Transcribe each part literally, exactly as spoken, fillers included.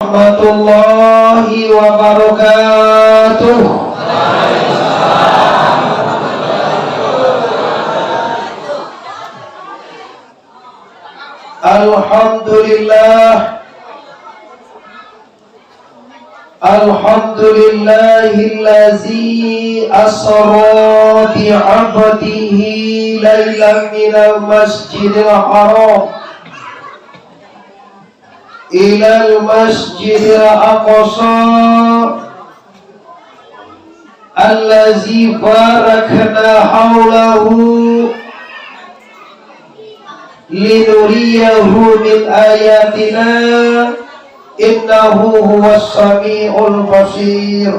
warahmatullahi wabarakatuh. Alhamdulillah. Alhamdulillahillazi asra bi abdihi lailan minal masjidil haram ilal masjidil aqsa allazi barakna haulahu linuriyahu min ayatina innahu huwas samiul basir.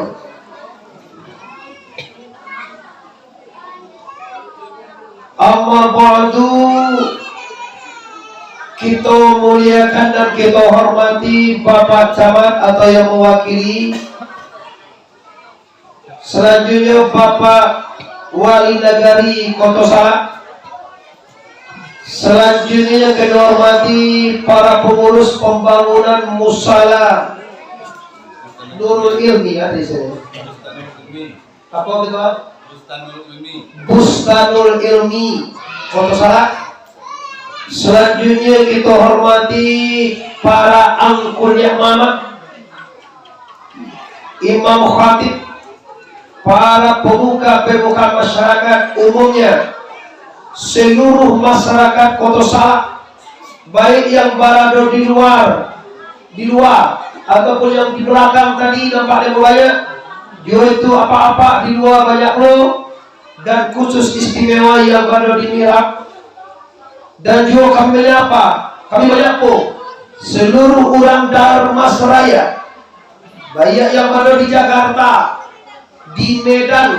Amma ba'du, kito muliakan dan kito hormati Bapak Camat atau yang mewakili. Selanjutnya Bapak Wali Nagari Koto Salak. Selanjutnya yang kami hormati para pengurus pembangunan Musala Nurul Ilmi ada di sini. Apa gitu, Pak? Bustanul Ilmi. Bustanul Ilmi. Koto Salak. Selanjutnya kita hormati para angku nyak mamak, imam khatib, para pemuka-pemuka masyarakat umumnya, seluruh masyarakat Koto Salak, baik yang barado di luar, di luar, ataupun yang di belakang tadi nampak dek banyak, juo itu apak-apak di luar banyak pulo, dan khusus istimewa yang barado di mihrab, dan juo kami manyapa, kami manyapo seluruh urang Darmasraya, baiak yang barado di Jakarta, di Medan,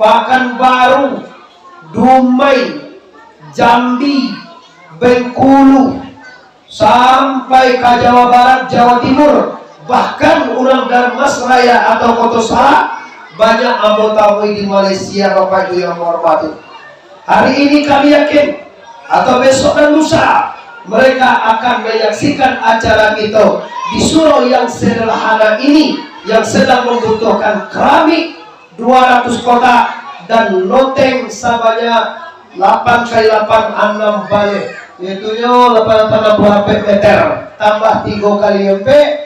Pakanbaru, Dumai, Jambi, Bengkulu, sampai ka Jawa Barat, Jawa Timur, bahkan urang Darmasraya atau Koto Salak, banyak ambo tamui di Malaysia, Bapak Ibu yang ambo hormati. Hari ini kami yakin, atau besok dan lusa, mereka akan menyaksikan acara kita di surau yang sederhana ini, yang sedang membutuhkan keramik dua ratus kotak dan loteng sebanyak lapan kali lapan, anam baleh, yaitunyo lapan lapan anam puluah ampek meter, tambah tigo kali ampek,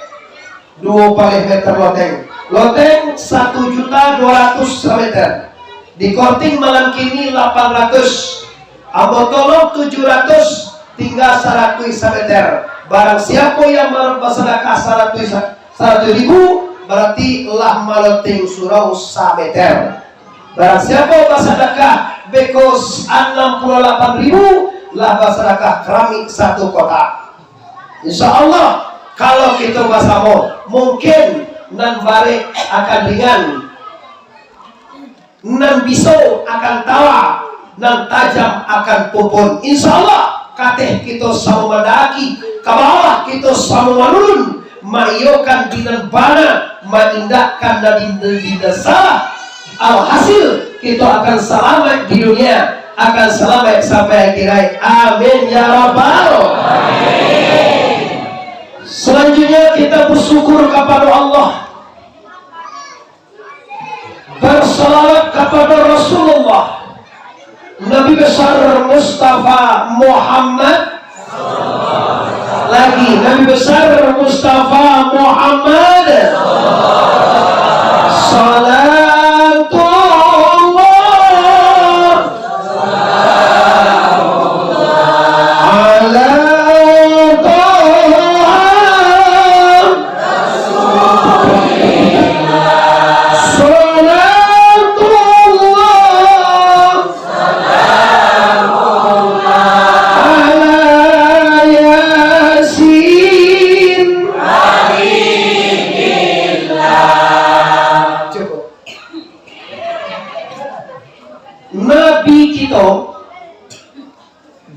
duo baleh meter loteng. Loteng satu juta dua ratus sameter. Di korting malam kini lapan ratus. Ambo tolong tujuh ratus, tingga saratuih sameter. Barang siapo yang mar-, basadakah saratuih sa-, saratuih ribu, bararti lah maloteng surau sameter. Barang siapo basadakah beko anam puluah lapan ribu, lah basadakah keramik satu kotak. Insya Allah, kalau kito basamo, mungkin nan barek akan ringan, nan biso akan tawa, nan tajam akan pumpun. Insya Allah, kateh kito samo mandaki, ka bawah kito samo manurun, maiyokan di nan bana, maindakkan nan di, di nan salah. Alhasil, kito akan salamaik di dunia, akan salamaik sampai akhirat. Amin ya rabbal. Selanjutnya, kita bersyukur kepada Allah, bersalawat kepada Rasulullah, Nabi Besar Mustafa Muhammad, lagi, Nabi Besar Mustafa Muhammad. Salatullah ala Taha. Salatullah ala Yasin. Cukup. Nabi kito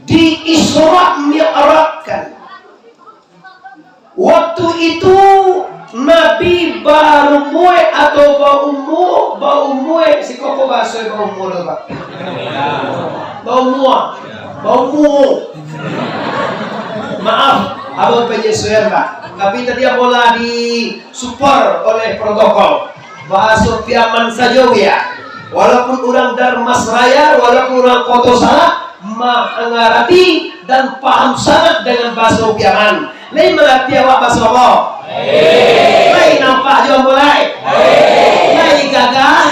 di-Isra Mi'rajkan. Waktu itu Nabi barumua atau baumua, baumua, siko ko bahaso baumua tu, Pak? Baumua. Baumua. Maaf. Abang penyesuaian, Pak. Tapi tadi ambo lah disupport oleh protokol. Bahaso Piaman sajo, ya. Walaupun urang Darmasraya, walaupun urang Koto Salak, mangarati dan paham sangat dengan bahaso Piaman. Lai mangarati awak bahaso ambo? Lai nampak jo ambo lai? Lai gagah?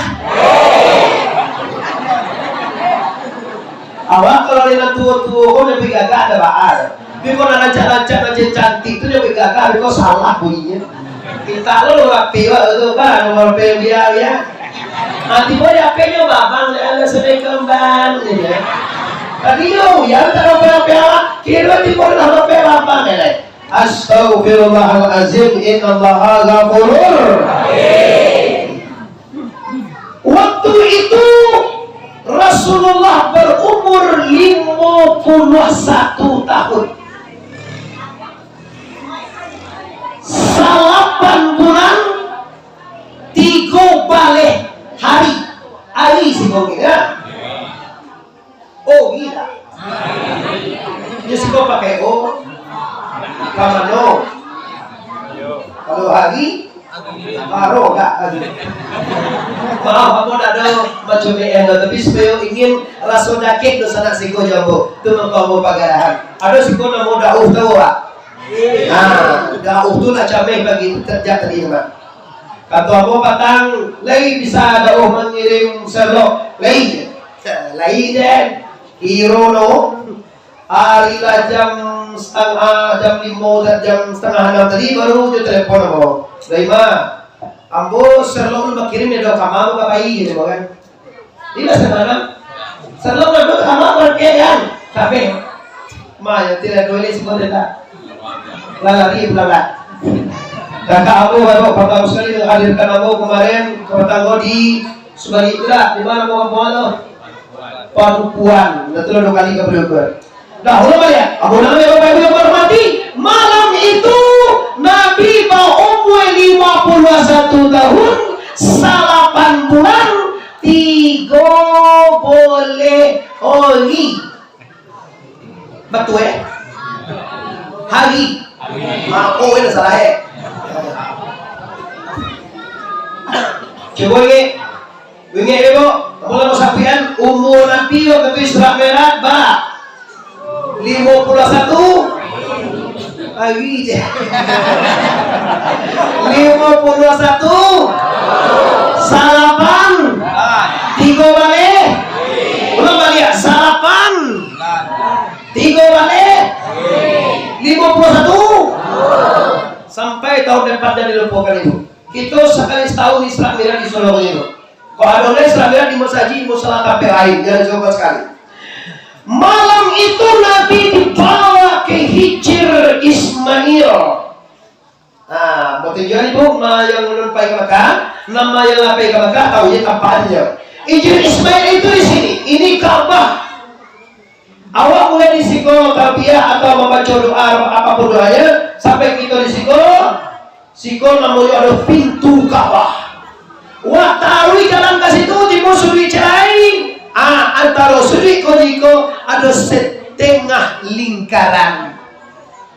Awak kalau dengan tuo-tuo ko, lebih gagah ada baa. Tapi kok nan rancak-rancak, nan cantik tu, nyo gagah, tapi kok salah bunyinya. Minta lo, lo rapi, wak, tu, kan, nomor P M dia, ya. Ah, tibo di H P-nyo, "Babang, ya, ada sedih kembang," gitu, ya. Tadi yo, ya, minta nomor P M awak, kira tibo lah nomor P M babang, ya, leh. Astagfirullahalazim, innallaha ghafurur. Waktu itu Rasulullah berumur lima puluh satu tahun. Salapan bulan, tigo baleh hari. Ari sih mungkin, ya. Oh, gila. Di siko pakai O. Ka mano? Kalau hari, baru dak hari. Maaf, ambo dak ado macam B M, tapi supayo ingin raso dakek tu sanak siko jo ambo. Tu mangko ambo pagarahan. Ado siko namo Daud, tahu tak? Nah, Daud tu lah cameh bagi kerja tadi, Mak. Kato ambo patang, lai bisa Daud mangirim Sherlock? Lai. Lai den. Kiro no, ari lah jam satangah, jam limo, jam satangah anam tadi baru jo telepon ambo. Lai, Ma, ambo Sherlock tu bakirim dari kama, ambo ka pai, gitu kan. Iko sabananyo, Sherlock tu kama, berkean, tapi, Ma, yo tidak boleh sebut tak. Lah lari pulang lah. Kakak ambo baru pertama sekali menghadirkan ambo kemarin, ka patang ko di Subali tu lah, di mana ambo kampuang tu? Padukuhan. Dah tu lah dua kali ka Padukuhan. Dah, ulang baliak. Ambo ulang baliak, Bapak Ibu yang kuhormati. Malam itu, Nabi baumua lima puluh satu tahun, salapan bulan, tigo baleh ari. Batua, eh? Hari. Hari. Maaf, oh, ini salah, eh? Cubo ingek. Ingek, eh, Bu. Ambo lah basabuikan, umua Nabi wakatu Isra Mi'raj bara? Limo puluah satu? Ari je. Limo puluah satu? Salapan? Tigo baleh? Ulang baliak, salapan? Tigo baleh? Limo puluah satu? Sampai tahun depan jan dilupokan itu. Kito sakali satahun Isra Mi'raj di Solo ko. Kalau ado lai Isra Mi'raj di masajid, musala, tampek lain, jan dilupokan sakali. Malam itu Nabi dibawa ke Hijir Ismail. Nah, mau tunjuakan ibu, ma, yang ulun pai ka Makkah, nama yang lah pai ka Makkah, tahu je tampaknyo. Hijir Ismail itu di sini, ini Ka'bah. Awak mulai di siko talbiyah atau mambaco doa, apapun doanya, sampai kito di siko, siko namonyo ado pintu Ka'bah. Wak taruih jalan ka situ, tibo suduik ciek lai. Ah, antaro suduik ko jo iko ado setengah lingkaran.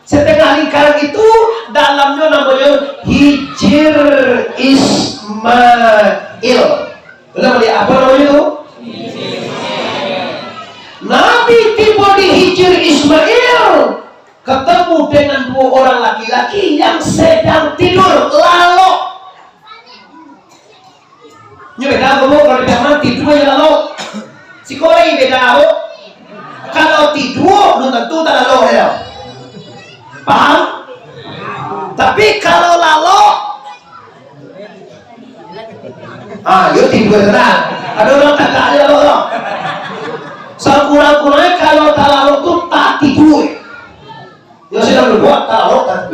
Setengah lingkaran itu dalamnyo namonyo Hijir Ismail. Ulang baliak, apo namonyo tu? Nabi tibo di Hijir Ismail, katamu dengan duo urang laki-laki yang sedang tidur, lalok. Nyo beda, Bu, kalau di kamar tidur aja lalok. Siko lai beda, Bu. Kalau tidur, belum tentu tak lalok, ya. Paham? Tapi kalau lalok, ah, yo tidur tenang. Ado urang tagak aja lalok, tu. Sakurang-kurangnya kalau tak lalok tu tak tidur. Yang sedang berbuat, tahu kan?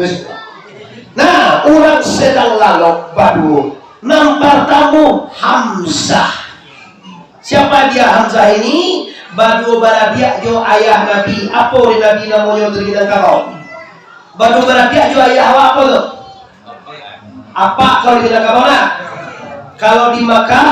Nah, urang sedang lalok baduo. Nan partamo, Hamzah. Siapa dia Hamzah ini? Baduo baradiak jo ayah Nabi. Apo di Nabi namonyo tu di Minangkabau? Baduo baradiak jo ayah awak apo tu? Apak kalau di Minangkabau, nah. Kalau di Makkah,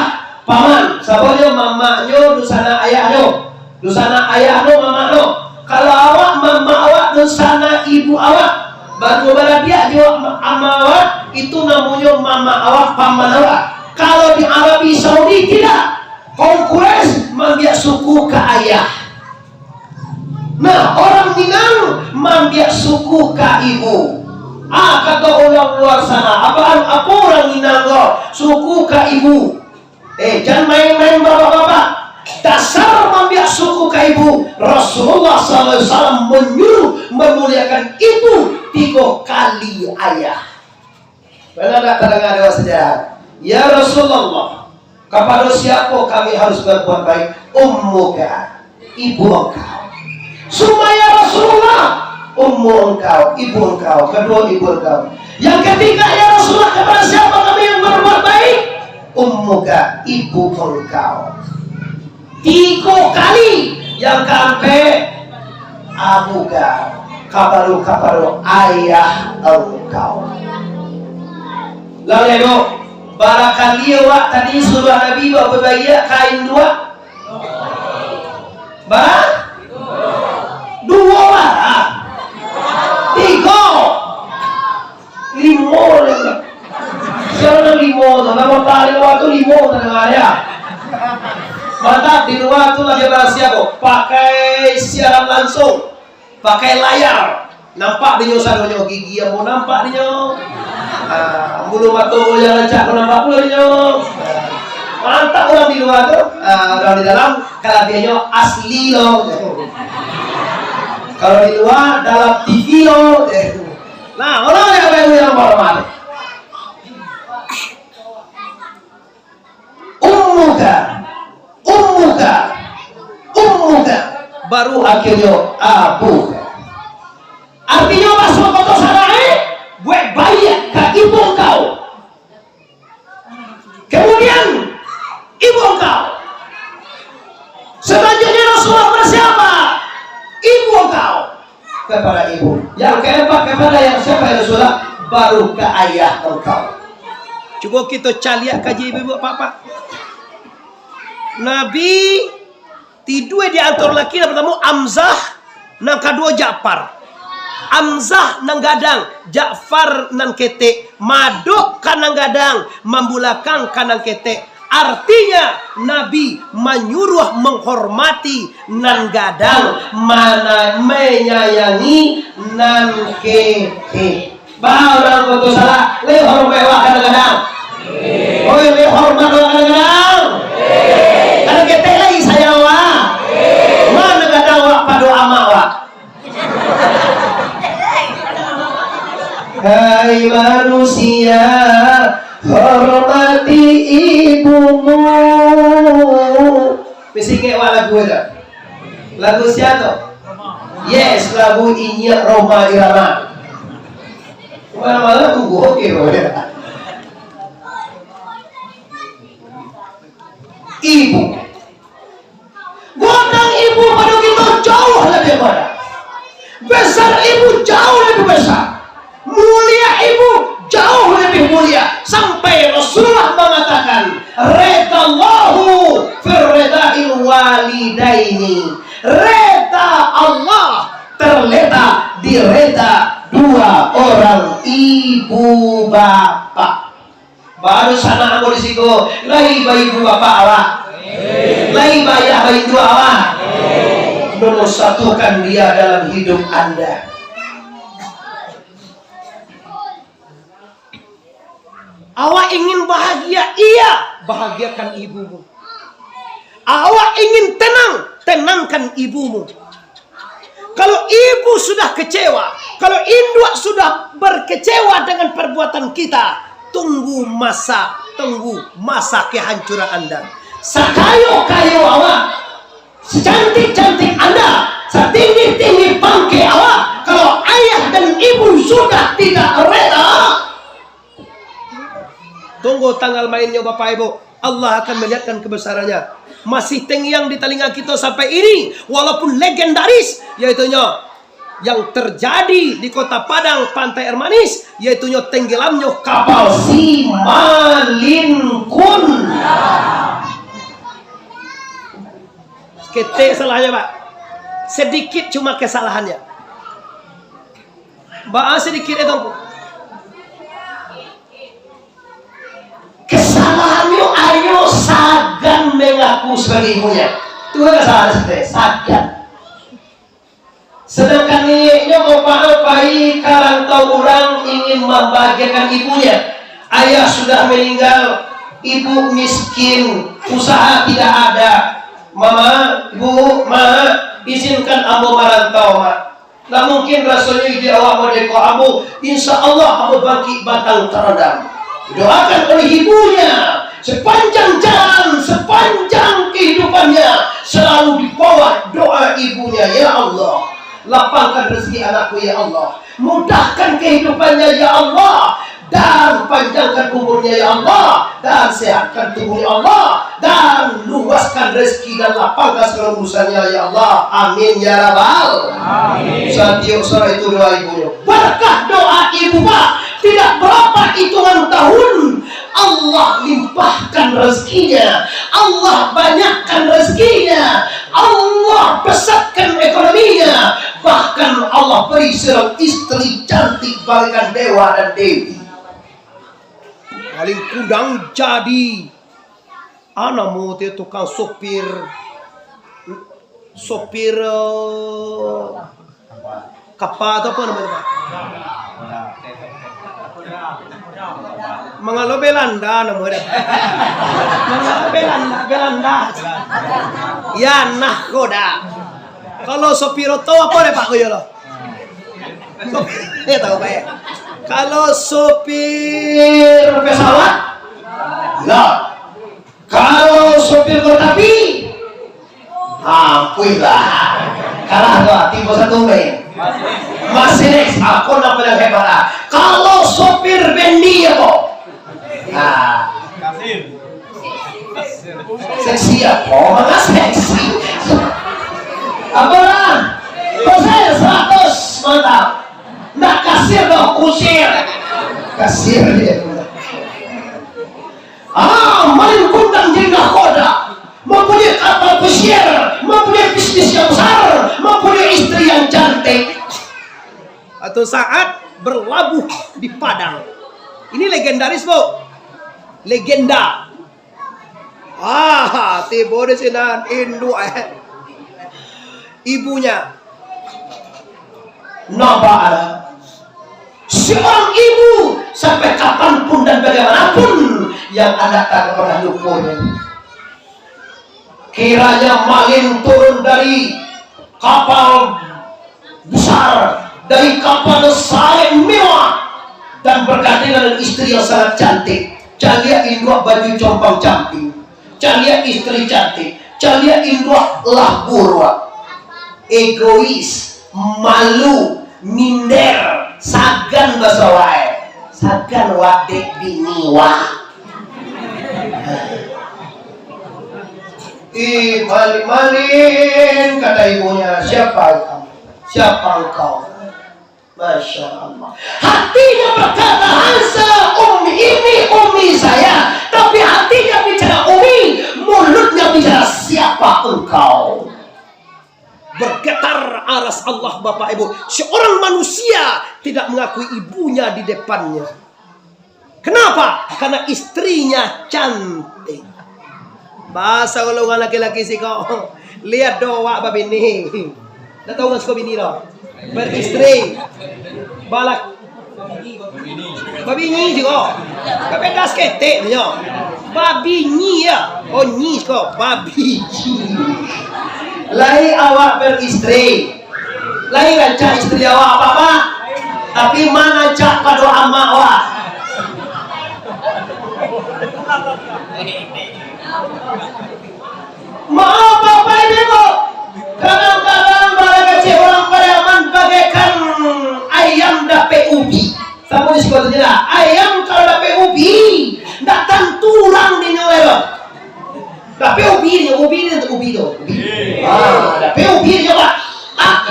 paman. Sabanyo mamaknyo, dunsanak ayahnyo. Dunsanak ayahnyo, mamaknyo. Kalau awak, mamak awak, dunsanak ibu awak. Baru baradiak jo ama awak, itu namonyo mama awak, paman awak. Kalau di Arabi Saudi tidak, kaum Quraisy maambiak suku ka ayah. Nah, orang Minang maambiak suku ka ibu. Ah, kato urang luar sana, "Apaan, apo urang Minang ko? Suku ka ibu." Eh, jan main-main, bapak-bapak. Dasar maambiak suku ka ibu, Rasulullah sallallahu alaihi wasallam manyuruh mamuliakan ibu tigo kali ayah. Pernah tak terdengar dewa sejarah? "Ya Rasulullah, kapado siapo kami harus berbuat baik?" "Ummuka, ibu engkau." "Summa ya Rasulullah?" "Ummu engkau, ibu engkau, kaduo ibu engkau." "Yang ketiga, ya Rasulullah, kepada siapa kami yang berbuat baik?" "Ummuka, ibu engkau." Tigo kali, yang kaampek, "Abuka," kabaru-kabaru ayah engkau. Lalu, barangkali awak tadi suruah Nabi bawa baiak kain dua. Bara? Duo bara? Tigo? Limo lah. Siapa nan limo tu? Nama paling awak tu limo tu nama dia. Mantap, di luar tu lagi barasiah ko. Pakai siaran langsung. Pakai layar. Nampak dinyo sadonyo, gigi ambo nampak dinyo. Ah, bulu mato goyang rancak ko nampak pulo dinyo. Mantap urang di luar tu. Ah, urang di dalam kalabiahnyo asli lo. Kalau di luar, dalam T V lo. Nah, urang yang baru yang hormat. Ummuka, ummuka, ummuka. Baru akhirnyo abuka. Artinyo, bahaso koto sarae, buek baiak ka ibu engkau. Kemudian, ibu engkau. Selanjutnya Rasulullah bersiapa? Ibu engkau. Kepada ibu. Yang keempat, kepada yang siapa, ya Rasulullah? Baru ke ayah engkau. Cubo kito caliak kaji ibu-ibu, bapak-bapak. Nabi tidua di antaro laki, nan partamo Hamzah, nan kaduo Ja'far. Hamzah nan gadang, Ja'far nan ketek, madok ka nan gadang, mambulakang ka nan ketek. Artinya, Nabi manyuruah manghormati nan gadang, mana-, manyayangi nan ketek. Bah, urang ko tu salah. Lai hormat awak ka nan gadang? Oi, lai hormat awak ka nan gadang? Ka nan ketek lai sayang awak? Ma nan gadang awak pado amak awak? Hai manusia, hormati ibumu. Masih ingat awak lagu tu? Lagu sia tu? Yes, lagu Inyiak Rhoma Irama. Bukan malah tunggu, oke, oke. Ibu. Godang ibu pado kito jauh labiah godang. Besar ibu jauh labiah besar. Mulia ibu jauh labiah mulia. Sampai Rasulullah mangatakan, "Ridallahu fir ridail walidaini." Rida Allah terletak di rida dua orang ibu bapak. Baru sanak ambo di siko, lai baibu bapak awak, lai baayah bainduak awak. Nomor satukan dia dalam hidup Anda. Awak ingin bahagia? Iya, bahagiakan ibumu. Awak ingin tenang? Tenangkan ibumu. Kalau ibu sudah kecewa, kalau induak sudah berkecewa dengan perbuatan kita, tunggu masa, tunggu masa kehancuran Anda. Sakayo-kayo awak, secantik-cantik Anda, setinggi-tinggi pangkek awak, kalau ayah dan ibu sudah tidak rela, tunggu tanggal mainnyo, Bapak Ibu. Allah akan melihatkan kebesarannya. Masih tengiang di talinga kito sampai ini, walaupun legendaris, yaitunyo yang terjadi di Kota Padang, Pantai Air Manis, yaitunyo tenggelamnyo kapal Simalinkun. Ketek salahnyo, Pak. Sedikit cuma kesalahannya. Baa sadikit itu, Ngku? Kesalahannyo, ayo sagan mangaku sabagai ibunya. Tu lah kasalahan sabananyo, sagan. Sadangkan niniaknyo bapaham pai ka rantau urang ingin mambahagiakan ibunya. Ayah sudah maninggal, ibu miskin, usaha tidak ada. Mama, Ibu, Mak, izinkan ambo marantau, Mak. Lah mungkin rasonyo ide awak mardeka ambo, insya Allah ambo bangkik batang tarandam. Didoakan oleh ibunya, sepanjang jalan, sepanjang kehidupannya, selalu dibawa doa ibunya, "Ya Allah, lapangkan rezeki anakku, ya Allah. Mudahkan kehidupannya, ya Allah. Dan panjangkan umurnya, ya Allah. Dan sehatkan tubuhnya, ya Allah. Dan luaskan rezeki dan lapangkan segala urusannya, ya Allah. Amin, ya Rabbal." Amin. Satiok surek itu doa ibunya. Berkah doa ibu, Pak, tidak berapa hitungan tahun, Allah limpahkan rezekinya, Allah banyakkan rezekinya, Allah pesatkan ekonominya, bahkan Allah beri seorang istri cantik bagaikan dewa dan dewi. Paling kundang jadi, ah, namo tu tukang sopir, sopir, eh, kapal atau apa namanya, Pak? Mangalo Belanda namo dia. Mangalo Belanda, Belanda. Ya, nah, koda. Kalau sopir oto apa deh, Pak, koyo lo? Sopir, tahu, Pak, ya? Kalau sopir pesawat, lah. Kalau sopir kereta api, ampuilah. Kalah tu, timbul satu, Pak. Mercedes, aku nak paling hebat lah. Kalau sopir bendi, apa? Nah. Seksi apa? Mana seksi? Apalah? Persen seratus, mantap. Ndak kasir doh, kusir. Kasir dia. Ah, main kundang jadi nahkoda. Mempunyai kapal pesiar, mempunyai bisnis yang besar, mempunyai istri yang cantik. Suatu saat berlabuh di Padang. Ini legendaris, Bu. Legenda. Ah, tibo di sinan induak, eh. Ibunya. Nampak ada. Seorang ibu, sampai kapanpun dan bagaimanapun, yang anak tak pernah lupa. Kiranya malin turun dari kapal besar, dari kapal yang sangat mewah, dan bergandengan dengan istri yang sangat cantik. Caliak induak baju compang-camping, caliak istri cantik, caliak induak lah buruak, egois, malu, minder, sagan baso wak, sagan wak dek bini wak. Ih, malin-malin, kata ibunya, "Siapa engkau? Siapa engkau?" Masya Allah. Hatinya berkata, "Haza ummi, ini umi saya." Tapi hatinya bicara umi, mulutnya bicara, "Siapa engkau?" Bergetar aras Allah, Bapak Ibu. Seorang manusia tidak mengakui ibunya di depannya. Kenapa? Karena istrinya cantik. Bahasa golongan laki-laki siko, liek doh wak babini. Ndak tahu ngan siko bini doh. Beristri. Balak. Babini siko. Babeda saketek nyo. Babini ya. Oh, nyi siko. Babini. Lai awak beristri. Lai rancak istri awak, Bapak, tapi ma rancak pado amak awak. Maaf, Bapak Ibu, kadang-kadang bala kecek urang Pariaman bagaikan ayam dapek ubi. Samo di siko tu je lah. Ayam kalau dapek ubi, ndak tantu urang dinyo lai doh. Dapek ubi dinyo, ubi dinyo, ubi tu, ubi. Ah, dapek ubi dinyo, Pak. Ah,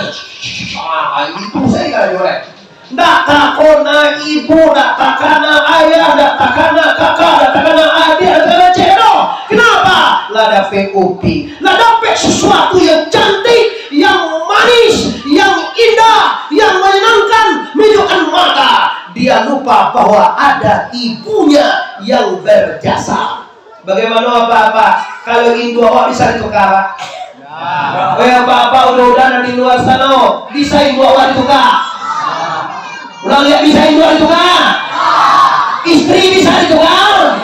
ah, itu sajo lah. Ndak takana ibu, ndak takana ayah, ndak takana kaka, ndak takana adiak, ndak takana cedok. Kenapa? Lah dapek ubi. Lah dapek sesuatu yang cantik, yang manis, yang indah, yang menyenangkan, menunjuk Jangan lupa bahwa ada ibunya yang berjasa. Bagaimana apa-apa? Kalau indu awak bisa ditukar, Pak? Weh, apa-apa udah-udah di luar sana, bisa indu awak ditukar? Ulang lihat, bisa indu awak ditukar? Istri bisa ditukar?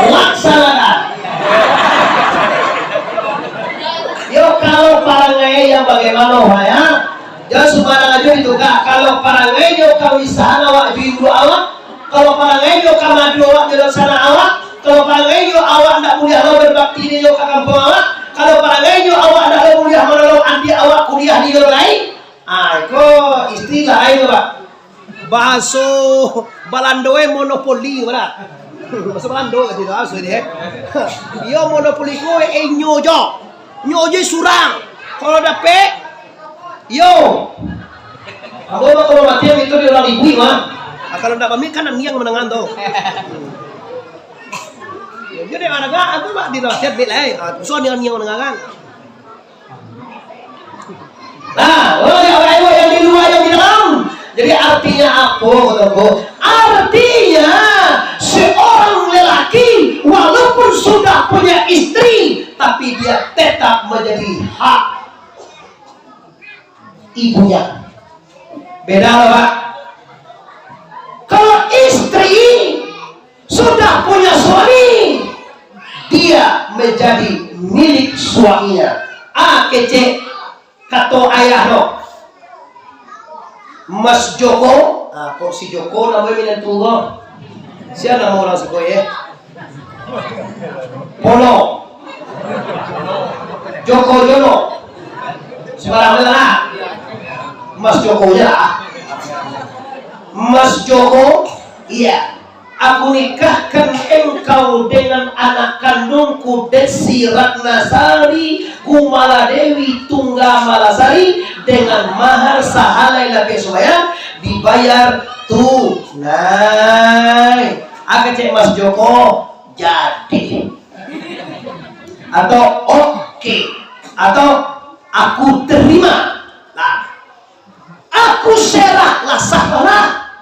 Laksanakan. Yo, kalau parangai yang bagaimana, Pak, ya? Jan sumbarang ajo ditukar. Kalau parangainyo kamisahan awak jo induak awak, kalau parangainyo ka madu awak jo dunsanak awak, kalau parangainyo awak ndak buliah lo babakti jo ka kampuang awak, kalau parangainyo awak ndak lo buliah manolong adiak awak kuliah di nagari lain, ah, iko istilah lain tu, Pak. Bahaso Balando e monopoli, bana? Bahaso Balando ka tu, bahaso ini, eh. Iyo, monopoli ko, eh, inyo jo. Inyo jo surang. Kalau dapek, yo. Ambo mah kalau mati, itu di urang ibu, mah. Ah, kalau ndak pamit, kan niang manangan tu. Yo, jadi manangan tu, Pak, di latihan bet lah, eh. Ah, susah niang, niang manangan. Nah, woi, Bapak Ibu yang di luar, yang di dalam. Jadi, artinya apa, kata Ambo? Artinya, seorang lelaki walaupun sudah punya istri, tapi dia tetap menjadi hak ibunya. Beda lah, Pak. Kalau istri sudah punya suami, dia menjadi milik suaminya. Ah, kecek kato ayah no. Mas Joko, ah, kok si Joko namonyo minantu ko? Sia namo urang siko, eh? Pono. Joko Jono. Sembarang lah. Mas Joko je lah. Mas Joko, iya. Aku nikahkan engkau dengan anak kandungku, Desi Ratnasari Kumala Dewi Tunggal Malasari, dengan mahar sahalai labiah sumbayang, dibayar tunai. Aka cek Mas Joko, jadi. Atau oke. Atau aku terima. Nah, aku serah lah, sah lah.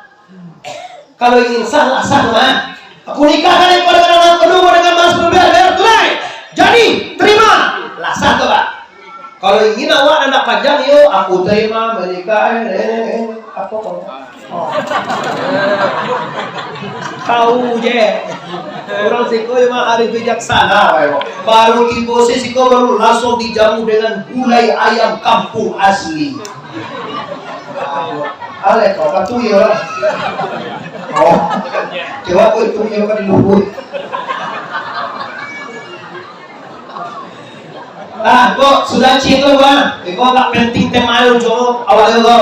Kalau ingin sah lah, sah lah. Aku nikahkan engkau dengan anak kandungmu dengan mas berbayar tunai. Jadi, terima. Lah sah tu, Pak. Kalau ingin awak anak panjang, yo, aku terima menikah, eh, eh, eh, apa kau? Oh. Kau je. Urang siko memang arif bijaksana, Pak. Baru tibo siko baru langsung dijamu dengan gulai ayam kampung asli. Alek kau, katu iyo lah. Oh. Jawab ko itu iyo ka di luhur. Nah, kok sudah cik tu, Bang? Iko agak penting tema anu, cuma awal tu.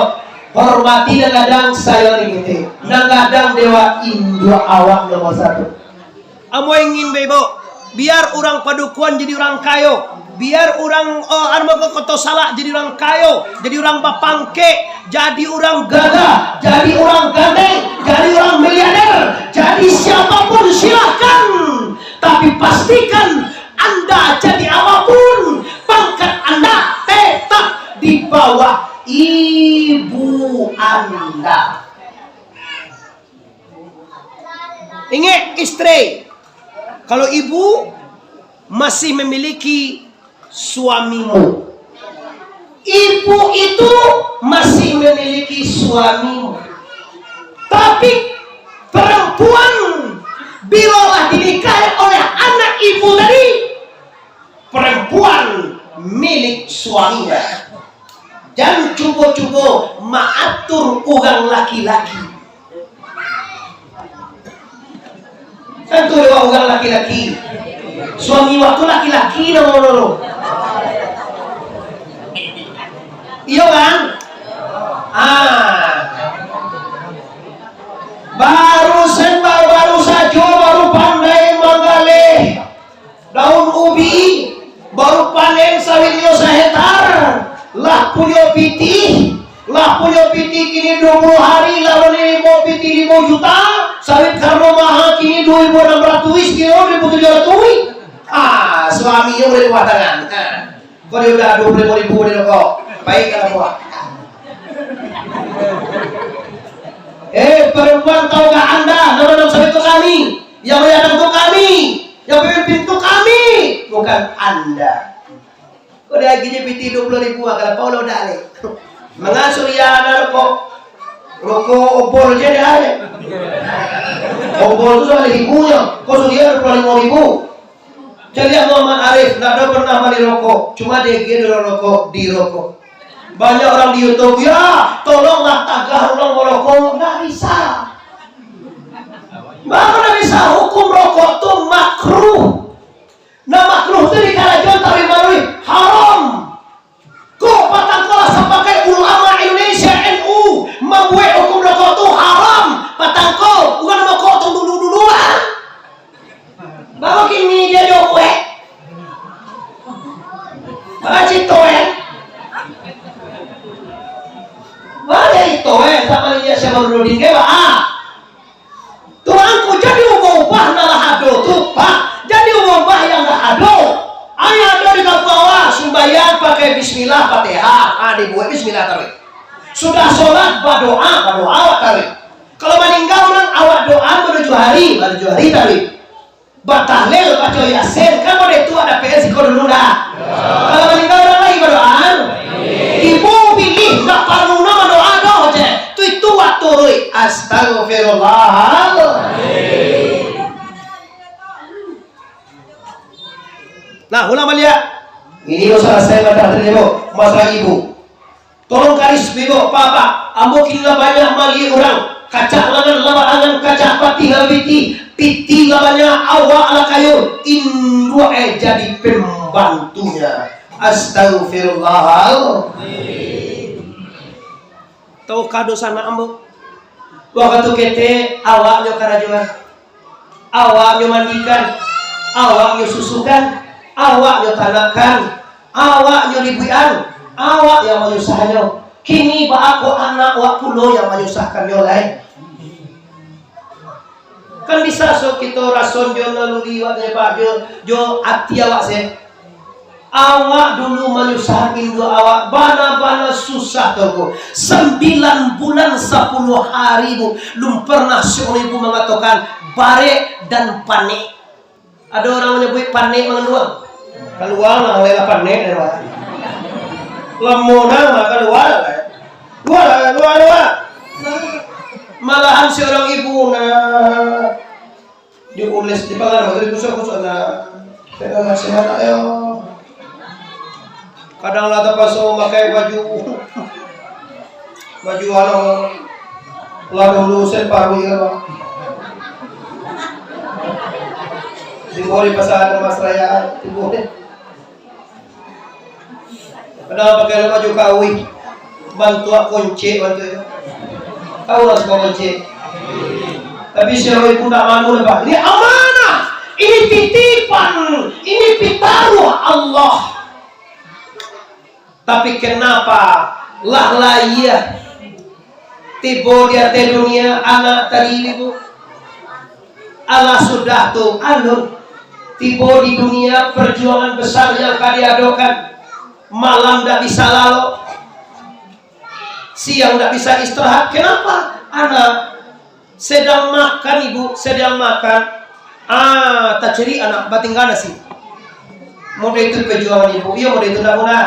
Hormati nan gadang, sayangi nan kecek. Nan gadang dewa induak awak nomor satu. Ambo ingin, Bapak Ibu, biar urang Padukuhan jadi urang kayo, biar urang, eh, anu, Koto Salak jadi urang kayo, jadi urang bapangkek, jadi urang gagah, jadi urang ganteng, jadi urang miliarder, jadi siapapun silahkan, tapi pastikan anda jadi apapun, pangkat anda tetap di bawah ibu anda. Ingat, istri, kalau ibu masih memiliki suamimu, ibu itu masih memiliki suamimu. Tapi perempuan, bilalah dinikahi oleh anak ibu tadi, perempuan milik suaminya. Jan cubo-cubo maatur urang laki-laki. Tantu dewa urang laki-laki. Suami wak tu laki-laki namo lo. Iyo kan? Ah. Baru sen-, baru sajo, baru pandai manggaleh daun ubi, baru panen sawitnyo sahektar, lah punyo pitih, lah punyo pitih kini duo puluah hari, lah manarimo pitih limo juta, sawit karano maha kini duo ribu anam ratuih, kini duo ribu tujuah ratuih. Ah, suaminyo buliah di bawah tangan. Ah, kok dio udah duo puluah limo ribu di rokok. Baik, kalau buah. Eh, perempuan, tahukah anda, nama-nama saya itu kami? Yang menghadang itu kami, yang memimpin itu kami, bukan anda. Kok diagihnyo pitih duo puluah ribu, ah, kalau Paulo dak leh. Manga suriah ado rokok? Rokok obol je dah, eh. Obol tu sabaleh ribunyo, kok suriah duo puluah limo ribu. Caliak Muhammad Arif, ndak ado pernah bali rokok, cuma diagiah dulu rokok, di rokok. Banyak orang di YouTube, "Ya, tolonglah tagah urang marokok." Ndak bisa. Manga ndak bisa? Hukum rokok tu makruh. Nah, makruh tu dikarajoan taruih-maruih, haram. Ko patang ko lah sapakai ulama Indonesia N U mambuek hukum rokok tu haram. Patang ko, urang rokok tu dulu-dulu lah. Baru kini dia jo buek. Mana cito, eh? Mana cito, eh? Sama dia siapa dulu di dewa? Ah. Tuangku, jadi ubah-ubah nan lah ado tu, Pak. Jadi ubah-ubah yang lah ado. Ai ado di kampuang awak, sumbayang pakai bismillah, Fatihah. Ah, dibuek bismillah taruih. Sudah solat, badoa, badoa awak taruih. Kalau maningga urang, awak doa matujuah ari, matujuah ari taruih. Batahlil, baco Yasin, kan model tu ado P S iko dulu dah. Kalau maningga urang lai badoa, ibu pilih, ndak paralu nak badoa doh, je. Tu itu waktu rui. Astagfirullahaladzim. Nah, ulang baliak. Ini dosa saya baca tadi, Bu. Masalah ibu. Tolong garis bego, Bapak, ambo kini lah banyak maliek urang, kacak langan lah baangan, kacak patih lah bapitih, pitih lah banyak, awak lah kayo, induak eh jadi pembantunya. Astagfirullahaladzim. Tahukah dosa anak ambo? Wakatu ketek, awaknyo karajoan. Awaknyo mandikan, awaknyo susukan, awaknyo tanakkan, awaknyo ribuikan, awak yang manyusahannyo. Kini baa kok anak awak pulo yang manyusahkannyo lai? Kan bisa so kito rason jo naluri awak se, Pak, jo, jo ati awak se. Awak dulu manyusahkan induak awak, bana-bana susah tu, Bu. Sambilan bulan sapuluah hari, Bu. Lum pernah si urang ibu mangatokan barek dan panek. Ado urang manyabuik panek manganduang. Kalua lah, lah panek, ya, Pak. Lamo nah, kalua lah. Kalua lah, kalua, kalua. Malahan si urang ibu, nah, diulis, dipangana, dikusok-kusok, nah. Sehat, sehat, ayo. Kadang lah tapaso mamakai baju, baju anu, lah dulu sen paruik kan, Bang. Tibo di pasar Mas Raya, tibo. Padahal pakai baju kawih, bantuak koncek, bantuak itu. Tahu lah semua koncek. Tapi si Roy pun tak malu, Pak. Ini amanah, ini titipan, ini pitaruah Allah. Tapi kenapa lah lahia tibo di ateh dunia anak tadi, Ibu? Alah, sudah tu, alun tibo di dunia, perjuangan besar yang ka diadokan. Malam ndak bisa lalok, siang ndak bisa istirahat. Kenapa? Anak sedang makan, Ibu, sedang makan. Ah, taciri anak batingga nasi. Model itu perjuangan ibu. Iyo, model itu ndak mudah.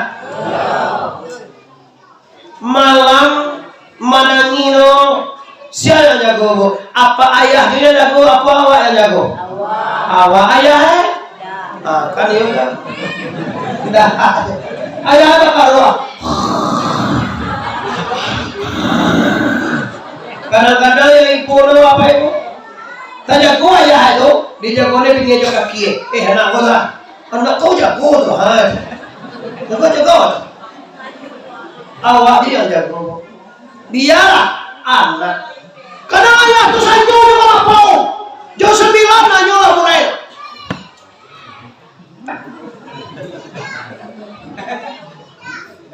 Malam manangih no, sia yang jago, Bu? Apa ayah tu yang jago, apa awak yang jago? Awak. Awak ayah, eh? Ah, kan iyo kan? Dah. Ayah tak karuah. Kadang-kadang yang ibu no apa ibu? Tajago ayah tu, dijago ni pinggir jo kaki, eh. Eh, anak kau lah. Anak kau jago tu, ha. Jago, jago. Awak ni yang jago. Biarlah anak. Kadang ayah tu sanjo jo balapau. Jam sambilan nanyo lah mulai.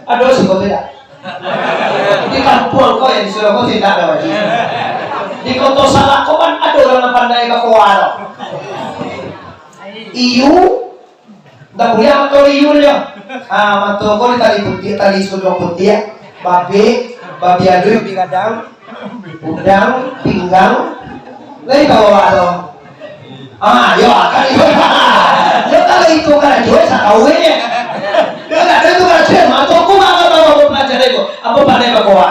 Ado siko tu dak? Di kampuang ko, yang di surau ko, tidak ada lagi. Di Koto Salak ko kan ado urang nan pandai bakoa tu. Iyu, ndak buliah mato iyu nyo. Ah, mato ko di tali putiah, tali suduang putiah, babik. Babi aduik, babi gadang, udang, pinggang, lai ka bawah tu. Ah, yo, kan itu. Yo, kalau itu karajo, sakawin ya. Yo, ndak ado itu karajo, matoku mah kalau mau belajar itu. Apa pandai bakoa?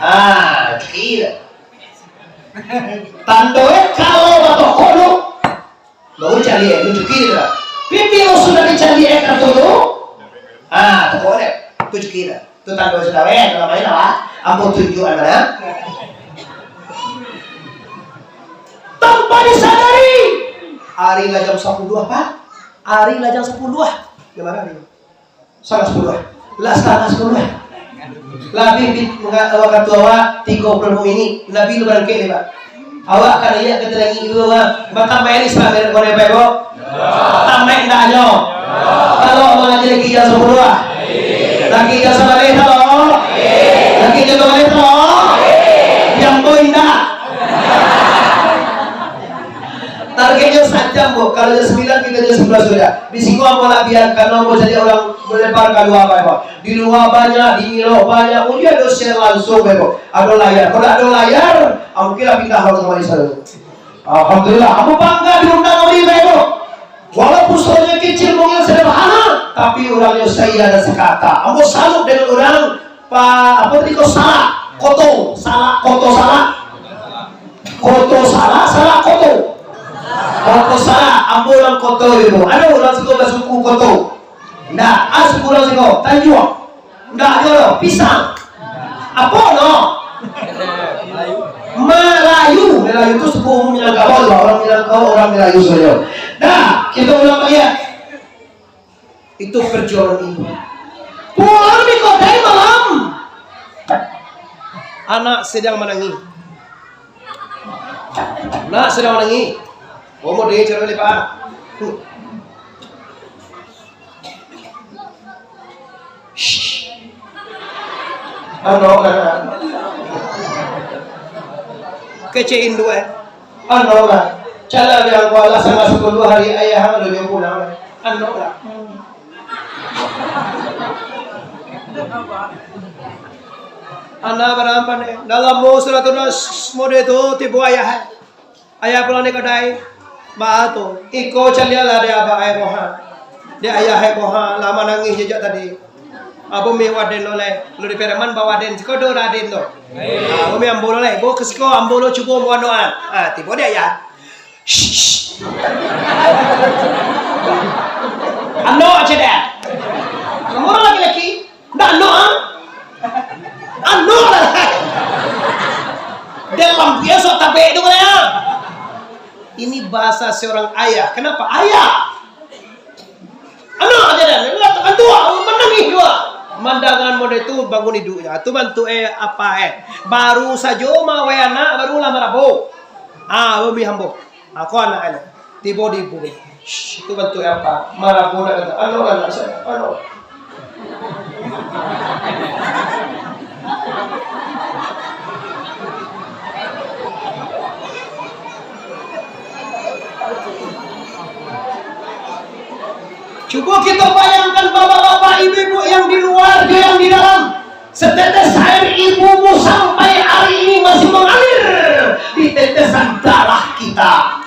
Ah, kira. Tando e, kalau batoko tu, baru caliak, tunjuki tu. Pipi lo sudah dicaliak kartu tu. Ah, toko deh, tunjuki tu. Tu tando sudah weh, kalau main lah. Ambo tunjuak mana? Tanpa disadari, ari lah jam sapuluah, Pak. Ari lah jam sapuluah. Di mana ni? Satangah sapuluah. Lah satangah sapuluah. Lah, Bib, Bib, manga-, wakatu awak tigo puluah minit, Nabi lu barangkek ni, Pak. Awak ka naiak ka langik dulu, Pak. Batamaik ni sabananyo, Pak, Ibu? Batamaik ndak nyo? Kalau mangaji lagi jam sapuluah, ah. Lagi jam sabaleh, kalau? Lagi jam sabaleh, kalau? Jam tu indak. Targetnyo sajam, Bu. Kalau jam sambilan, kito jam sapuluah sudah. Di siko ambo lah biakan ambo jadi urang malebar kalua, Bapak. Di lua banyak, di Milo banyak. Mungkin ado siaran langsung, Bapak. Ado layar. Kalau ado layar, ah, mungkin lah pindah urang ka Malaysia tu. Alhamdulillah, ambo bangga diundang urang, Bapak. Walaupun suaranyo kecil, mungkin sederhana, tapi urangnya seia dan sekata. Ambo salut dengan urang. Pa-, apo tadi ko, Salak Koto, Salak Koto, Salak Koto, Salak, Salak Koto. Koto Salak, ambo urang Koto itu. Ado urang siko basuku Koto? Ndak, ah, suku urang siko, Tanjuang. Ndak ado, Pisang. Apo no? Malayu. Malayu tu suku Minangkabau, urang Minangkabau, urang Malayu sajo. Dah, kito ulang baliak. Itu perjuangan ibu. Pulang di kota malam. Anak sedang menangis. Anak sedang menangis. Umur dia cerita lepas. Shh. Ano lah. Kecek induk, eh. Ano lah. Cala dia kuala sama sepuluh hari ayah ang alun pulang. Ano lah. Anak barampan, eh. Dalam mau surat tunas mode tu tibo ayah, eh. Ayah pulang di kadai, baa tu, iko caliaklah dek abah ai ko ha, dek ayah ai ko ha, lah manangih jejak tadi. Apo mi waden lo lai, lo di Pereman bawaden, siko do raden tu. Ah, umi ambo lo lai, bo ke siko ambo lo cubo ambo andokan. Ah, tibo dek ayah. Shh. Andok aja deh. Kamu orang laki-laki. Ndak anok, ah? Anok lah. Dalam biaso tabek tu, kan, ya? Ini bahasa seorang ayah. Kenapa? Ayah. Anok aja dah. Lah, tekan tua, menangis dua. Mandangan model tu bangun iduknya. Tu bantuk, eh, apa, eh? Baru sajo mawai anak, barulah marabok. Ah, umi hambo. Aku anak, anak. Tibo di bumi. Shh, itu bantuk apa? Marabok nak kata, "Anu lah anak saya, anu." Cubo kita bayangkan, bapak-bapak, ibu-ibu yang di luar, yang di dalam. Setetes air ibumu sampai hari ini masih mengalir di tetesan darah kita.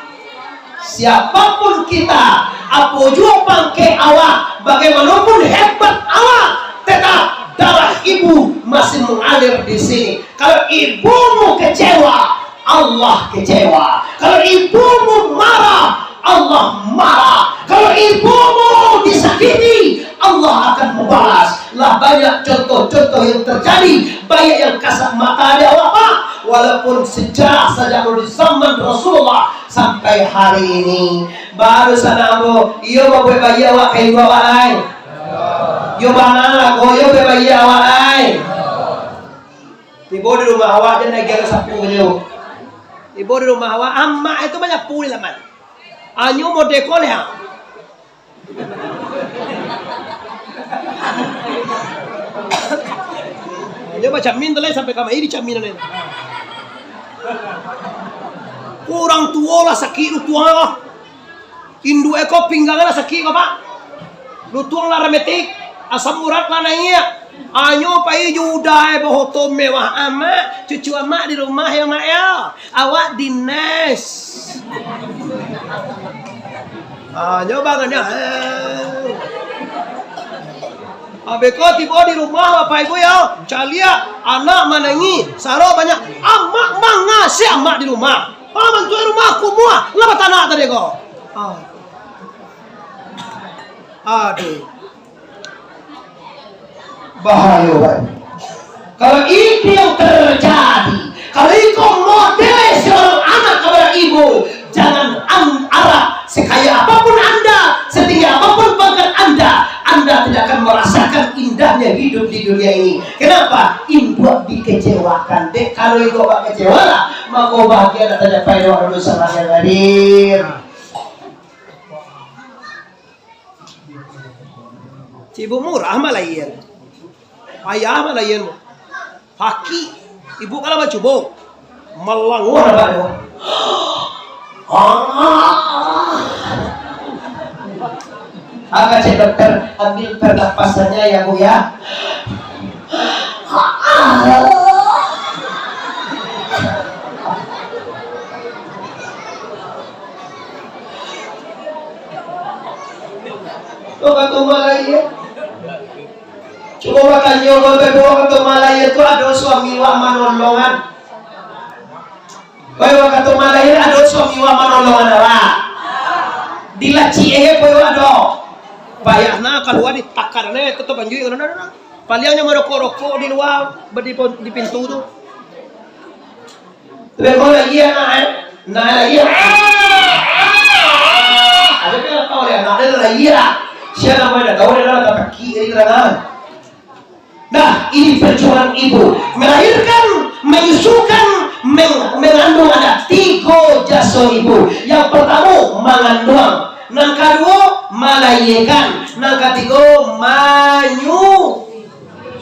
Siapapun kita, apo juo pangkek awak, bagaimanapun hebat awak, tetap darah ibu masih mengalir di sini. Kalau ibumu kecewa, Allah kecewa. Kalau ibumu marah, Allah marah. Kalau ibumu disakiti, Allah akan membalas. Lah banyak contoh-contoh yang terjadi, banyak yang kasat mata di awak, Pak. Walaupun sejarah sajak dari zaman Rasulullah sampai hari ini. Baru sana ambo, iyo babuek bayi awak ka ibu awak lai. Iyo bana lah ko, iyo babuek bayi awak lai. Tibo di rumah awak, jan lagi ado sapu nyo. Tibo di rumah awak, amak itu manyapu di laman. Anyo modeko leh, ha. Anyo bacamin tu leh, sampai kamari dicamin leh. Urang tuo lah sakik, lutuang lah. Induak e ko pinggang lah sakik ko, Pak. Lutuang lah rematik, asam urat lah naiak. Anyo pai jo udah, eh, bahoto mewah amak, cucu amak di rumah yo, Mak, yo. Awak dinas. Anyo banganyo, eh. Abih ko tibo di rumah, Bapak Ibu, yo. Caliak, anak manangih, saro banyak. Amak mangasiah amak di rumah. Ah, bantuak rumah kumuah, lah batanak tadi ko. Ah. Aduh. Bahayo, Pak. Kalau itu yang terjadi, kalau itu model seorang anak kepada ibu, jangan an-, arah sekaya apapun Anda, setinggi apapun pangkat Anda, Anda tidak akan merasakan indahnya hidup di dunia ini. Kenapa? Induak dikecewakan. Dek, kalau induak kecewa lah, mako bahagia dah tercapai doa dosa yang hadir. Cik Ibu murah malahian. Payah malahian. Haki. Ibu kalau bacubo. Malanguah abah tu. Ah. Apa cek dokter, ambil pernapasannya ya, Bu, ya. Tuh, kan tuh malahian. Cubo batanyo, Bapak Ibu, wakatu malahian tu ado suami wak manolongan? Bapak Ibu, wakatu malahian ado suami wak manolongan awak? Dilacik aja, Bapak Ibu, ado. Payah nah, kalua ditakar nah, tetap anjuik, nah, nah, nah. Paliang nyo marokok-rokok di lua, di pon-, di pintu tu. Tapi kalau lagi anak, eh, nah lagi, ah, ada kan tahu dia, anak dia lagi lah. Siapa nama dia tahu dia lah, tapi kiri lah. Nah, ini perjuangan ibu melahirkan, menyusukan, meng-, mengandung, ada tiga jaso ibu. Yang pertama mengandung, yang kedua melahirkan, yang ketiga manyu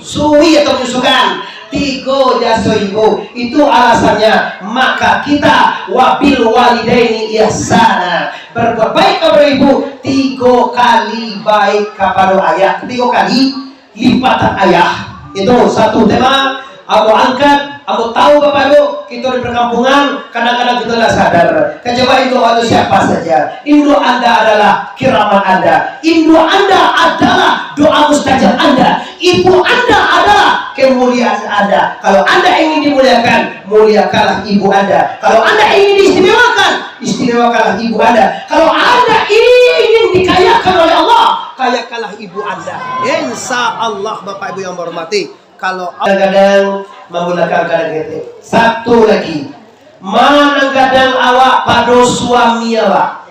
sui atau menyusukan. Tigo jaso ibu. Itu alasannya, maka kita wabil walidaini ihsana, berbuat baik kepada ibu tigo kali baik kepada ayah. Tigo kali lipatan ayah. Itu satu tema ambo angkat, ambo tahu Bapak Ibu, kita di perkampungan, kadang-kadang kita tidak sadar. Kecewa itu atau siapa saja. Ibu Anda adalah kiraman Anda. Ibu Anda adalah doa mustajab Anda. Ibu Anda adalah kemuliaan Anda. Kalau Anda ingin dimuliakan, muliakanlah ibu Anda. Kalau Anda ingin diistimewakan, istimewakanlah ibu Anda. Kalau Anda ingin dikayakan oleh Allah, kayakanlah ibu Anda. Insya Allah, Bapak Ibu yang berhormati, kalau kadang-kadang menggunakan kadang-kadang. Satu lagi, manang gadang awak pado suami awak.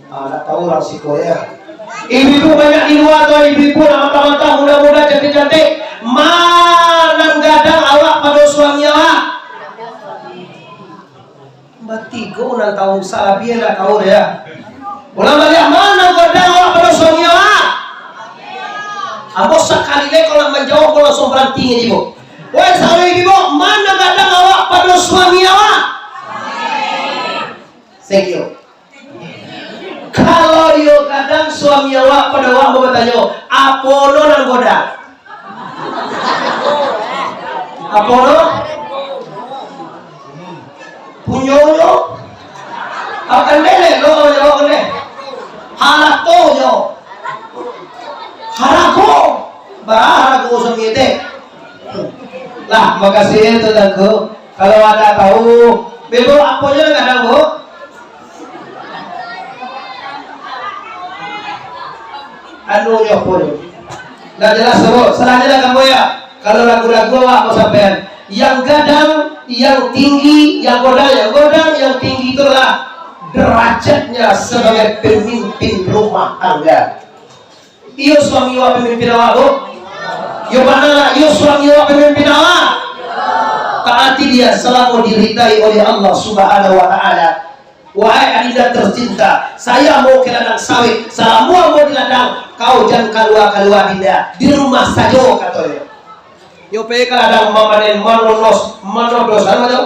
Ah, ndak tahu urang siko, ya. Ibu-ibu banyak di lua tu, ibu-ibu nak mantah-mantah, muda-muda, cantik-cantik. Manang gadang awak pado suami awak? Batigo nan tahu, salabiah ndak tahu deh, ya. Ulang baliak, manang gadang awak pado suami awak? Ambo sakali lai kalau nak manjawab, ambo langsuang baranti, ibu. Woi, sakali, ibu, manang gadang awak pado suami awak? Thank you. Kalau iyo gadang suami awak pado awak, ambo batanyo, apo no nan godang? Apo no? Punyonyo? Akan deh lo jawab deh. Haratonyo? Harago? Bara harago suami teh? Lah, makasih tu, Tangku. Kalau ada tahu, bebo aponyo nan gadang, Bu? Anu nyo aponyo? Ndak jelas, Bu. Salahnya lah kamu, ya. Kalau lagu-lagu awak mau sampean. Yang gadang, yang tinggi, yang godang, yang godang, yang tinggi itulah derajatnya sebagai pemimpin rumah tangga. Iyo suami awak pamimpin awak, Bu? Iyo bana lah, iyo suami awak pamimpin awak? Taati dia selama diridai oleh Allah Subhanahu wa Ta'ala. Wahai adinda tercinta, saya mau ke ladang sawit. Selama ambo di ladang, kau jan kalua-kalua, adinda. Di rumah sajo, katonyo. Nyo pai ka ladang mamanen, manonos, manodos, anu tu?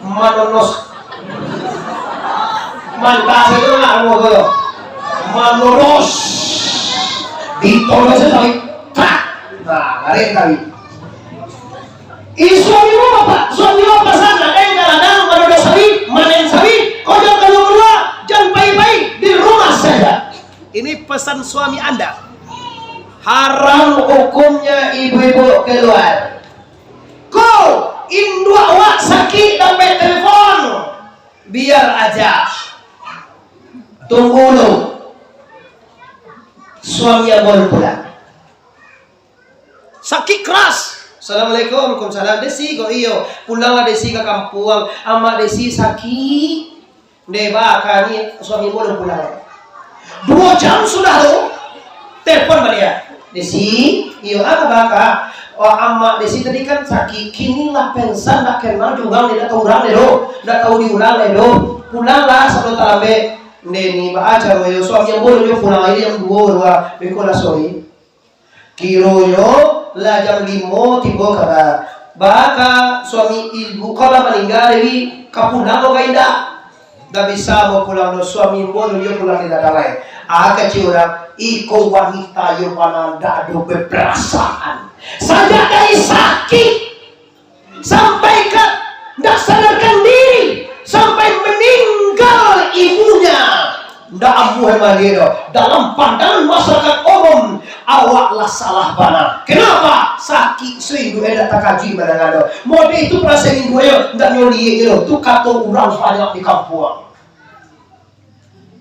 Manonos. Mantap sajo nak anu tu. Manodos. Ditodos sajo sawit. Nah, tarik tali. Ih, suami bapak, suami bapak sana, eh, kadang-kadang manodo sawit, manen sawit, kau jan kalua-kalua, jan pai-pai, di rumah saja. Ini pesan suami Anda. Haram hukumnya ibu-ibu keluar. Ko, induak awak sakik dapek telepon, biar aja. Tunggu dulu. Suami ambo pulang. Sakik keras. Assalamualaikum. Waalaikumsalam. Desi ko, iyo. Pulanglah Desi ka kampuang. Amak Desi sakik. Ndeh, baa ka ni, suami ambo alun pulang. Duo jam sudah tu, telepon baliak. Desi, iyo, apo baa ka? Oh, amak Desi tadi kan sakik, kini lah pengsan, ndak kenal jo urang, ndak tau urang lai doh, ndak tau di urang lai doh. Pulanglah, sado talambek. Ndeh ni, baa caro yo, suami ambo alun pulang, lai jam duo tu, beko lah sore. Kironyo lah jam limo tibo kaba. Baa ka suami ibu kau lah maningga, Dewi, ka pulang kau ka indak? Ndak bisa ambo pulang doh, suami ambo alun juo pulang di ladang lai. Ah, kecek urang, iko wanita yo bana ndak ado beperasaan. Sajak dari sakik, sampai ka ndak sadarkan diri, sampai meninggal ibunya, ndak amuah maliek doh. Dalam pandangan masyarakat umum, awak lah salah bana. Kenapa? Sakik se induak e ndak takajuik mandanga doh. Model itu perasaan induak e, ndak nyo liek doh. Tu kato urang banyak di kampuang.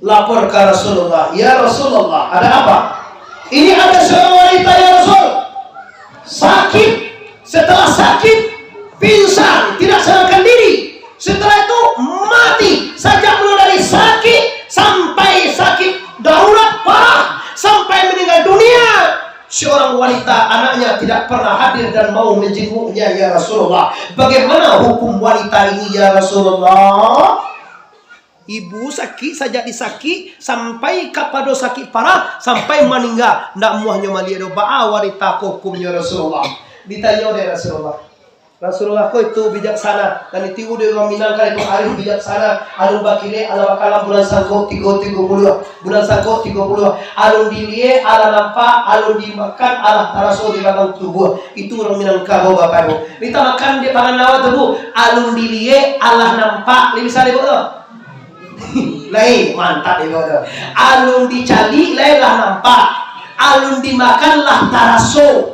Lapor ka Rasulullah, "Ya Rasulullah, ada apa?" "Ini ada seorang wanita, ya Rasul. Sakit, setelah sakit, pingsan, tidak sadarkan diri. Setelah itu, mati. Sajak mulai dari sakit, sampai sakit darurat parah, sampai meninggal dunia. Seorang wanita, anaknya tidak pernah hadir dan mau menjenguknya, ya Rasulullah. Bagaimana hukum wanita ini, ya Rasulullah?" Ibu sakik, sajak disakik, sampai kapado sakik parah, sampai maningga, ndak amuah nyo maliek doh. Baa wanita ko hukumnyo, Rasulullah? Ditanyo dek Rasulullah. Rasulullah ko itu bijaksana, nan ditiru dek urang Minang kan itu arif bijaksana. Alun bakilek, alah bakalam bulan sangko tigo tigo puluah. Bulan sangko tigo puluah. Alun diliek, alah nampak, alun dimakan, alah taraso di balakang tubuah. Itu urang Minangkabau, Bapak Ibu. Minta makan di pangan lawa tu, Bu. Alun diliek, alah nampak. Lai bisa dek Ibu tu? Lai, mantap dek Ibu tu. Alun dicaliak, lai lah nampak. Alun dimakan, lah taraso.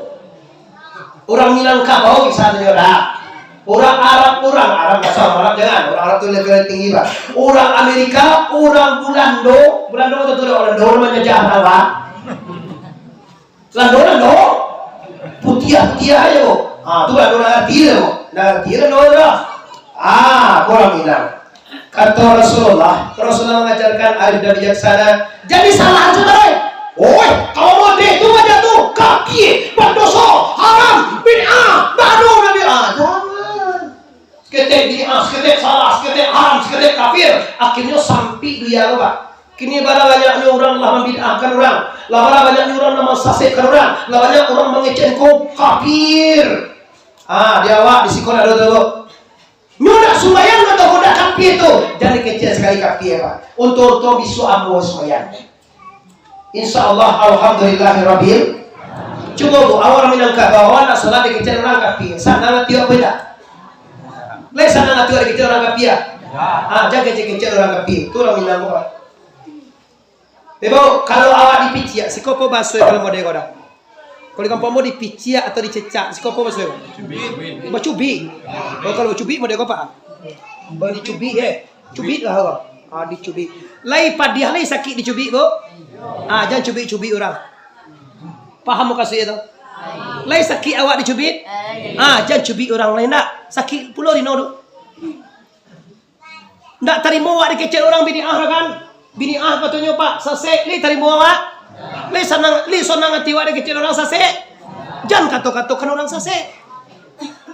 Urang Minangkabau bisa tu yo dah. Urang Arab, urang Arab, bahasa Arab jangan. Urang Arab tu level tinggi, Pak. Urang Amerika, urang Bulando. Bulando tu, tu urang Bulando, urang manjajah, tahu, Pak? Lando, lando. Putiah-putiah ajo. Ah, tu lando nan arti tu. Nan arti lando tu lah. Ah, kurang bilang. Kato Rasulullah, Rasulullah mangajarkan arif dan bijaksana. Jadi salah tu tadi. Oi, kalau model tu aja tu, kafir, badoso, haram, bid'ah, baru Nabi. Ah, jangan. Saketek bid'ah, saketek salah, saketek haram, saketek kafir. Akhirnyo sampik dunia ko, Pak. Kini bara banyaknyo urang lah mambid'ahkan urang, lah bara banyaknyo urang lah mansasekkan urang, lah banyak urang mangecek ko kafir. Ah, di awak, di siko ado tu. Nyo ndak sumbayang atau ko ndak kafir tu, jan dikecek sakali kafir, Pak. Untuang-untuang bisuak ambo sumbayang. Insya Allah, alhamdulillahirabbil. Cubo, Bu, awak Minangkabau, awak nak salat dikecek urang kafir. Sanang ati awak indak? Lai sanang ati awak dikecek urang kafir? Ah, jan kecek-kecek urang kafir. Tu urang Minang, Pak. Ibu, kalau awak dipiciak, siko apo bahaso kalau model ko dah? Kalau di kampuang ambo dipiciak atau dicecak, siko apo bahaso? Bacubik. Oh, kalau bacubik model ko, Pak? Dicubik, eh. Cubik lah, Allah. Ah, dicubik. Lai padiah, lai sakik dicubik, Bu? Ah, jan cubik-cubik urang. Paham mukasuik tu? Lai sakik awak dicubik? Ah, jan cubik urang lain dak. Sakik pulo lino tu. Ndak tarimo awak dikecek urang bid'ah kan? Bid'ah katonyo, Pak, sasek, lai tarimo awak? Lai sanang, lai sanang ati awak dikecek urang sasek? Jan kato-katokan urang sasek.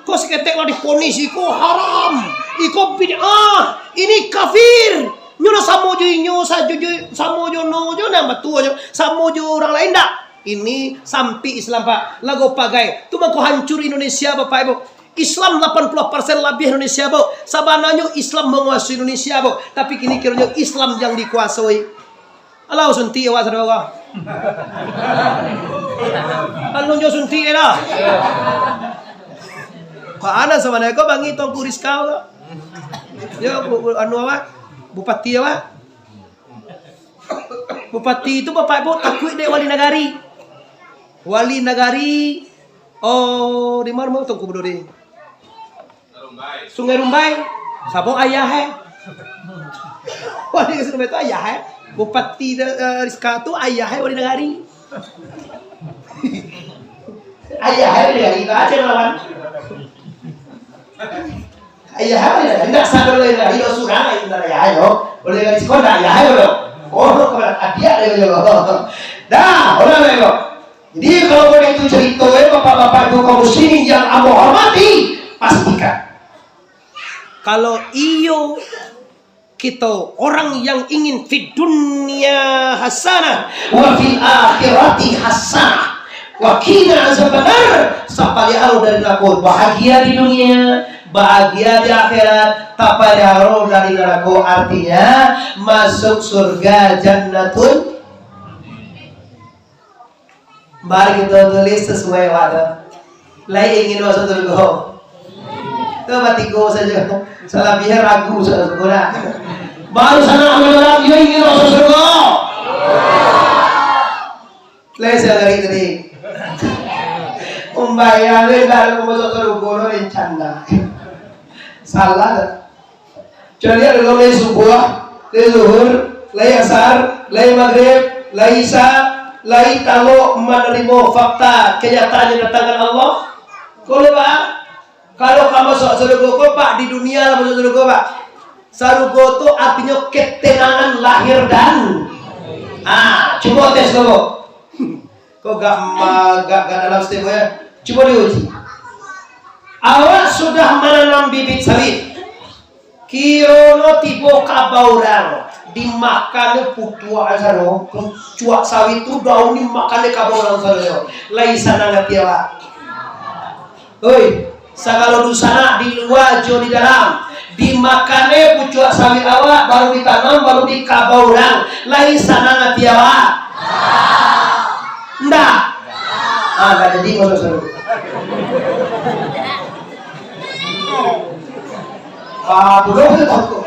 Ko saketek lah diponis, iko haram, iko bid'ah, ini kafir. Nyo lah samo jo inyo, sajo jo, samo jo no jo, nan batua jo, samo jo urang lain dak? Ini sampik Islam, Pak. Lago pagai. Tu mangko hancur Indonesia, Bapak Ibu. Islam lapan puluh persen labiah Indonesia, Bu. Sabananyo Islam manguasai Indonesia, Bu. Tapi kini kironyo Islam yang dikuasai. Alah, suntik awak sadonyo. Alun jo suntik dah. Kok ado sabananyo ko bangih Tuanku Rizka ko? Yo, bu-, bu-, anu awak, bupati awak. Bupati tu bapak ibu takuik dek wali nagari. Wali nagari, oh, di mano, mano Tuanku Budo di? Sungai Rumbai. Sabo ayah e? Wali Sungai Rumbai tu ayah e. Bupati de-, eh, Rizka tu ayah e wali nagari. Ayah e wali nagari, tak aja lawan. Ayah e wali nagari, tak sadar wali nagari, lo surang, ayah e wali nagari, lo. Wali nagari sekolah, ayah e lo. Oh, kepala adiak e lo. Dah, orang lain lo. Jadi, kalau begitu cerita, eh, bapak-bapak ibu kaum muslimin yang ambo hormati, pastikan. Kalau iyo kito orang yang ingin fid dunya hasanah, wa fil akhirati hasanah, wa qina azabannar, sapaliak aro dari narako, bahagia di dunia, bahagia di akhirat, tapaliak aro dari narako, artinya masuk surga jannatun. Mari kito tulis sasuai awak tu. Lai ingin masuk surga? Tu batigo sajo. Salabiah ragu masuk surga dah. Baru sanak amal dalam, yo ingin masuk surga. Lai sagari tadi. Umbayang lai dah masuk surga, no, rencana. Salah dah. Jadi, ado lai subuah, lai zuhur, lai asar, lai magrib, lai isya, lai talok manarimo fakta kanyataan yang datangkan Allah. Kalau, Pak, kalau ka masuk sarugo ko, Pak, di dunia lah masuk sarugo, Pak. Sarugo tu artinyo ketenangan lahir dan, ah, cubo tes dulu. Ko gak ma-, gak, gak dalam step ko, ya. Cubo diuji. Awak sudah mananam bibit sawit. Kironyo tibo kabau urang, dimakannyo pucuak sano, pucuak sawit tu daun dimakannyo kabau urang sano. Lai sanang ati awak? Oi, sagalo dunsanak di lua jo di dalam. Dimakannyo pucuak sawit awak, baru ditanam, baru dikabau urang. Lai sanang ati awak? Ndak. Ah, ndak jadi masuk sarugo. Ah, bunuh tu takut.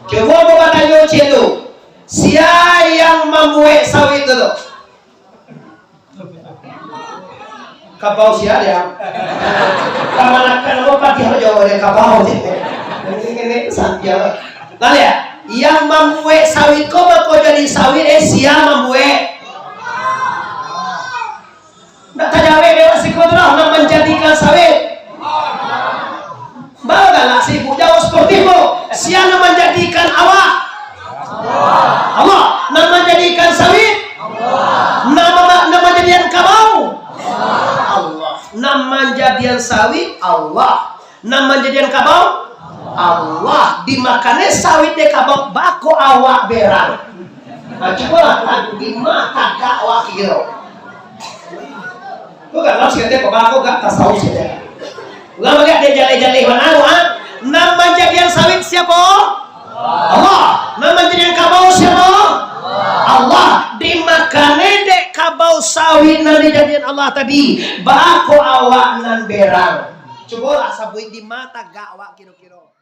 Cubo ambo batanyo ciek tu, sia yang mambuek sawit tu, tu? Kabau sia dia. Kamanakan ambo patih jo dia kabau je. Ini, ini santiang. Nah, lihat, yang mambuek sawit ko mako jadi sawit, eh, sia mambuek. Ndak tajawek dek siko tu lah, nan manjadikan sawit. Baru galak sibuk jawab sportif tu. Sia nan manjadikan awak? Allah. Nan manjadikan sawit? Allah. Nan ma-, nan manjadikan kabau? Allah. Nan manjadikan sawit? Allah. Nan manjadikan kabau? Allah. Dimakannyo sawit dek kabau, bako awak berang. Nah, cubolah, di ma tagak awak kiro? Ko gak lawas kato, ko bako gak tasawuf sajo. Lah, maliek dek jaleh-jaleh bana tu, ha? Nan manjadikan sawit sia? Allah. Nan manjadikan kabau sia? Allah. Dimakannyo dek kabau sawit nan dijadikan Allah tadi, bako awak nan berang? Cubolah sabuik di ma tagak awak kiro-kiro.